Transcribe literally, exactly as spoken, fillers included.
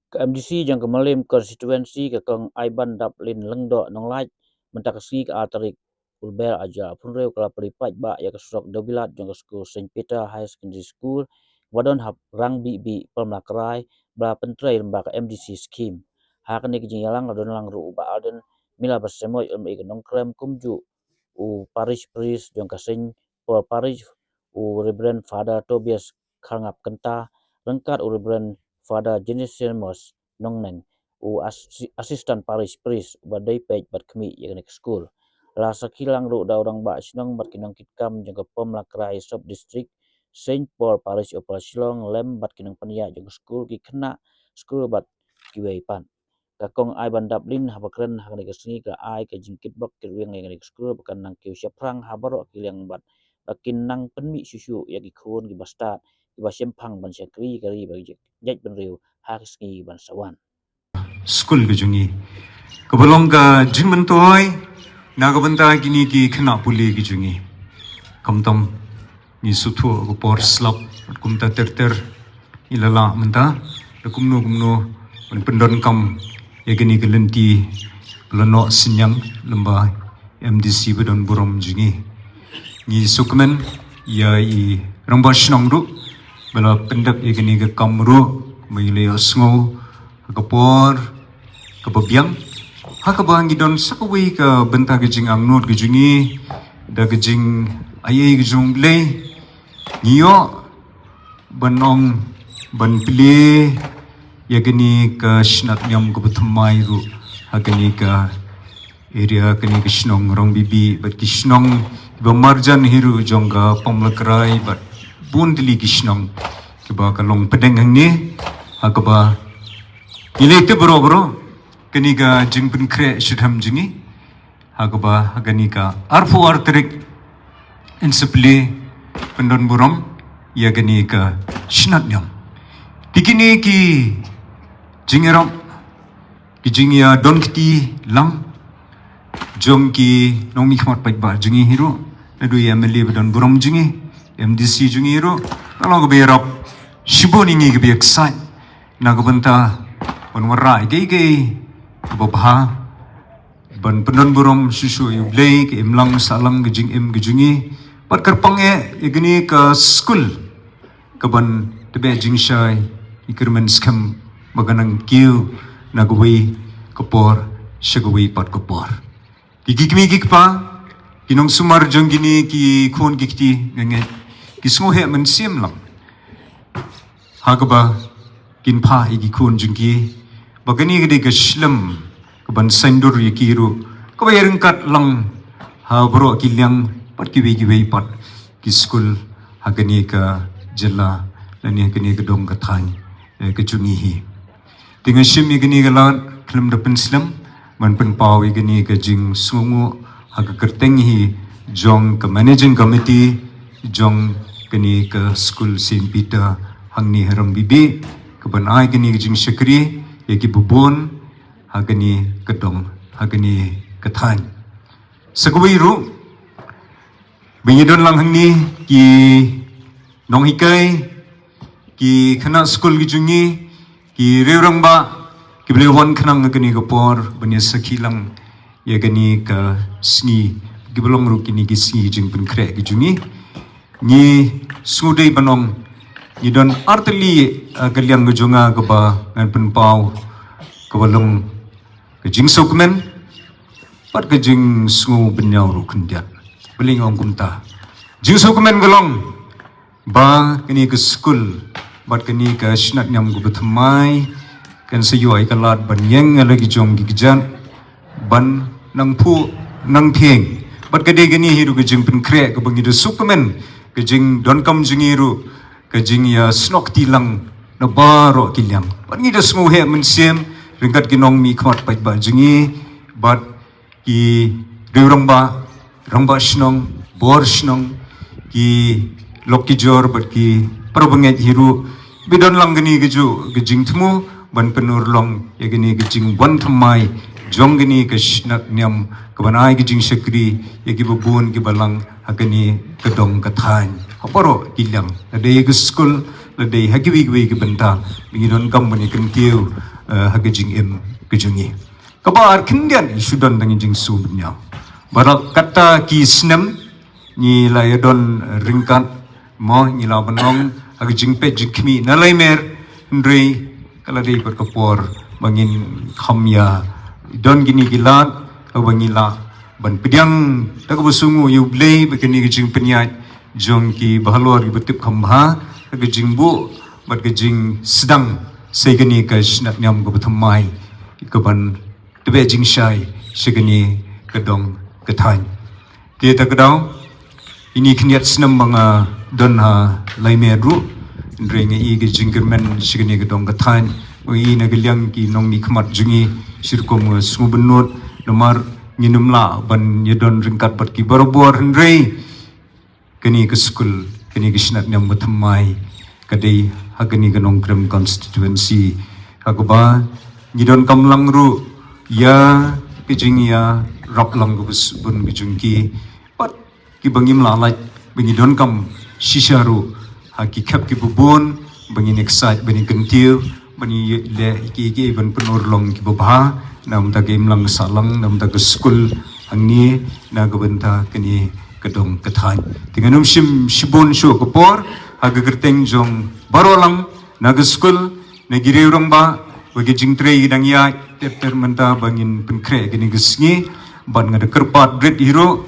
Ka M D C jong ka Mylliem Constituency, ka Kong Aibandaplin Lyngdoh Nonglait, mynta ka sngi ka ar tarik u Lber ar hajar arphew hynriew, ka la plie paidbah ïa ka surok dewbilat jong ka skul Saint Peter Higher Secondary School, ba don ha Rangbibi, Pamlakrai, ba la pyntrei lyngba ka M D C scheme. Ha kane ka jingïalang la don lang ruh u Bah Ardent Miller Basaiawmoit, u Nongkrem, kumjuh u Parish Priest jong ka Saint Paul Parish, u Reverend Father Tobias Kharngap Kynta, ryngkat u Reverend Father Genesimus Nongneng, u Assi-, Assistant Parish Priest, uba dei peit bad khmih ïa kane ka skul. La sakhi lang ruh da u Rangbah Shnong bad ki nongkitkam jong ka Pamlakrai Sub District, Saint Paul Parish, Upper Shillong, lem bad ki nongpynïaid jong ka skul, ki khynnah skul bad kiwei pat. Ka Kong Aibandaplin haba kren ha kane ka sngi ka ai ka jingkitbok kitrwiang ïa kane ka skul ba kan nang kiew shaphrang ha baroh ki liang bad ba kin nang pynmih shuh shuh ïa ki khun kiba stad, kiba shemphang ban shakri ïa ka ri bad ka jaitbynriew ha ki sngi ban sa wan. Skul ka jong ngi kaba long ka jingmyntoi na ka bynta kine ki khynnah pule ki jong ngi. Khamtam ngi sngewthuh ka por slap, kumta ter ter ngi la lah mynta da kumno kumno ban pyndonkam ïa kane ka lynti ba la noh synñiang lyngba M D C ba don burom jong ngi. Ngi sngewkmen ïa i Rangbah Shnong ruh ba la pyndep ïa kane ka kam ruh, ba ngi la ïohsngew ha ka por kaba biang, ha kaba ngi don sa kawei ka bynta ka jingangnud ka jong ngi da ka jingaiei ka jong U Blei. Ngi ïoh ban ong ban plie ïa kane ka shnat niam kaba thymmai ruh ha kane ka area, kane ka shnong Rangbibi bad ki shnong kiba marjan hi ruh jong ka Pamlakrai bad bun tylli ki shnong kiba ka long pdeng hangne, ha kaba ngi la tip baroh baroh kane ka jingpynkhreh shitom jong ngi, ha kaba ha kane ka arphew ar tarik yn sa plie pyndon burom ïa kane ka shnat niam. Te kine ki jingïarap, ki jingïadon kti lang jong ki nongmihkhmat paidbah jong ngi hi ruh, naduh ïa M L A ba don burom jong ngi, M D C jong ngi hi ruh, ka long kaba ïarap shibun ïa ngi, kaba ïaksaid na ka bynta ban wanrah ïa kaei kaei kaba bha, ban pyndon burom shuh shuh ïa U Blei, ka imlang sahlang ka jingim ka jong ngi. Bad kyrpang eh ïa kane ka skul kaban tbeh jingshai, ïa kyrmen skhem ba kan nang kiew na kawei ka por sha kawei pat ka por. Ki, ki kmie ki kpa, ki nongsumar jong kine ki khun ki kti, nga ngeit ki sngewheh mynsiem lang ha kaba kin phah ïa ki khun jong ki ba kane ka dei ka shlem kaban saiñdur ïa ki ruh, kaba ïaryngkat lang ha baroh ki liang bad kiwei kiwei pat ki skul ha kane ka jylla lane ha kane ka dong ka thaiñ, eh, ka jong ngi hi. Te nga shim ïa kane ka lad khlem da pynslem ban pynpaw ïa kane ka jingsngewnguh ha ka kyrteng hi jong ka Managing Committee jong kane ka skul Saint Peter hangne ha Rangbibi, kaban ai kane ka jingshakri ïa kiba bun ha kane ka dong, ha kane ka thaiñ. Sa kawei ruh ba ngi don lang hangne, ki nonghikai, ki khynnah skul ki jong ngi, ki riew rangbah kiba la wan khnang ha kane ka por ban ïa sakhi lang ïa kane ka sngi, kiba long ruh kine ki sngi jingpynkhreh ki jong ngi. Ngi sngewdei ban ong ngi don artylli, eh, ka liang ka jong nga kaba ngan pynpaw, kaba long ka jingsngewkmen bad ka jingsngew bynñiaw ruh khyndiat. Balei nga ong kumta? Jingsngewkmen ka long ba kane ka skul bad kane ka shnat niam kaba thymmai kan sa ïoh ïa ka lad ban ïeng ïa la ki jong ki kjat ban nang phuh nang phieng. Bad ka dei kane hi ruh ka jingpynkhreh kaba ngi da sngewkmen, ka jingdonkam jong ngi ruh ka jingïasnoh kti lang na baroh ki liang. Bad ngi da sngewheh mynsiem ryngkat ki nongmihkhmat paidbah jong ngi bad ki riew rangbah, rangbah shnong, bor shnong, ki lok ki jor bad ki para bangeit hi ruh, ba don lang kane kajuh ka jingthmu ban pynurlong ïa kane ka jingwan thymmai jong kane ka shnat niam, kaban ai ka jingshakri ïa kiba bun kiba lang ha kane ka dong ka thaiñ ha baroh ki liang, lada dei ha ka skul, lada dei ha kiwei kiwei ki bynta. Ba ngi donkam ban ïa kyntiew ha ka jingim ka jong ngi. Kaba ar khyndiat ngi shu don tang jingsngewbha. Baroh kata ki snem ngi la ïa don ryngkat mo, ngi la ban ong ha ka jingpeit jingkhmih na lai mer, hynrei ka la dei pat ka por ba ngin kham ïa don kine ki lad kaba ngi lah ban pdiang da kaba sngew ïa U Blei ba kane ka jingpynïaid jong kiba halor kiba tip kham bha ha ka jingbuh bad ka jingsdang sa kane ka shnat niam kaba thymmai kaban tbeh jingshai sha kane ka dong ka thaiñ. Te ta ka daw, ine khyndiat snem ba nga don ha lai mer ruh, hynrei nga i ka jingkyrmen sha kane ka dong ka thaiñ. Nga i na ka liang ki nongmihkhmat jong ngi, shi rukom nga sngewbha nud, namar ngim lah ban ïa don ryngkat bad ki barabor, hynrei kane ka skul, kane ka shnat niam ba thymmai ka dei ha kane ka Nongkrem constituency ha kaba ngi donkam lang ruh ïa ka jingïarap lang kaba sbun ka jong ki, bad kiba ngim lah lait ba ngi donkam shisha ruh ha ki khep kiba bun ba ngin ïa ksaid, ba ngin kyntiew, ba ngin ïa leh ki ki ban pynurlong kiba bha na bynta ka imlang sahlang, na bynta ka skul hangne, na ka bynta kane ka dong ka thaiñ. Te ngan ym shim shibun shuh ka por, ha ka kyrteng jong baroh lang na ka skul, na ki riew rangbah, bad ki jingtrei ki dang ïaid ter ter mynta ba ngin pynkhreh kane ka sngi, bad nga da kyrpad rit hi ruh